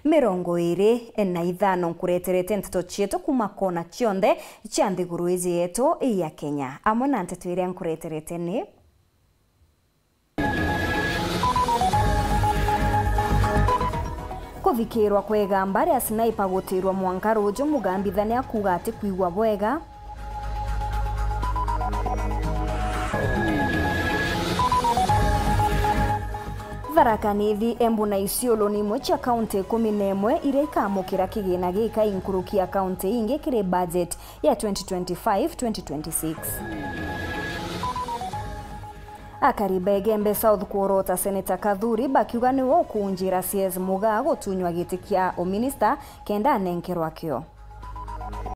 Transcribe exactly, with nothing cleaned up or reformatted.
Mirongo iiri na ithano nkureterete nteto cietu kuuma kona cionthe cia nthiguru iji yetu ya Kenya. Amwe na nteto iria nkureterete ni: Kuthikirwa kwa igamba ria sniper gutirwa mwanka ruuju, mugambithania kuuga atikwigua bwega. Tharaka Nithi, Embu na Isiolo ni imwe cia kaunti ikumi na imwe iria ikamukira kigina gika inkuruki ya kaunti ingi kiri budget ya twenty twenty-five twenty twenty-six. Akari ba Igembe South kuorota Seneta Kathuri bakiuga niwe ukunjira C S Mugaa gutunywa giti kia uminista kenda anenkerwa kio.